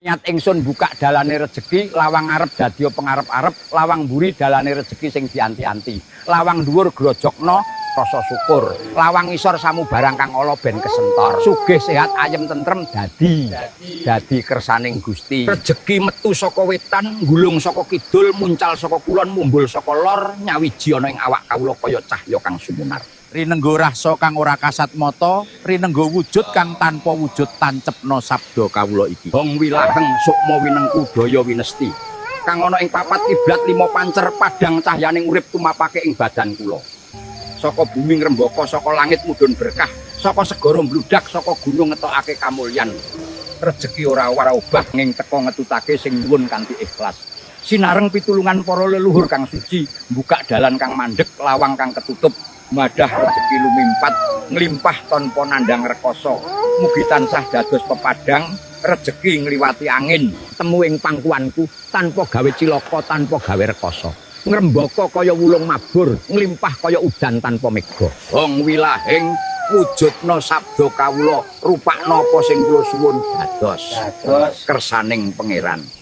Niat ingsun buka dalane rejeki, lawang ngarep dadi pengarep-arep, lawang mburi dalane rejeki sing dianti-anti. Lawang dhuwur grojokno rasa syukur. Lawang isor samubarang kang ala ben kesentor. Sugih sehat ayem tentrem dadi dadi kersaning Gusti. Rejeki metu saka wetan, gulung saka kidul, muncal saka kulon, mumbul saka lor, nyawiji ana ing awak kawula kaya cahya kang sumunar. Rinenggo rasa kang ora kasat mata, rinenggo wujud kang tanpa wujud tancepna sabda kawula iki. Hong wilaheng sukma winengku daya winesti. Kang ana ing papat kiblat lima pancer padhang cahyaning urip tumapake ing badan kula. Saka bumi ngrembaka, saka langit mudhun berkah, saka segara mbludak, saka gunung ngetokake kamulyan. Rejeki ora ora obah nging teka ngetutake sing nyuwun kanthi ikhlas. Sinareng pitulungan para leluhur kang suci, buka dalan kang mandheg, lawang kang ketutup, madah rejeki lumimpat, nglimpah tanpa nandhang rekoso. Mugi tansah dados pepadang rejeki ngliwati angin, temu ing pangkuanku tanpa gawe cilaka, tanpa gawe rekoso. Ngrembaka kaya wulung mabur, nglimpah kaya udan tanpa mega. Hong wilahing wujudna sabda kawula, rupakna apa sing kula suwun dados. Dados. Kersaning Pangeran.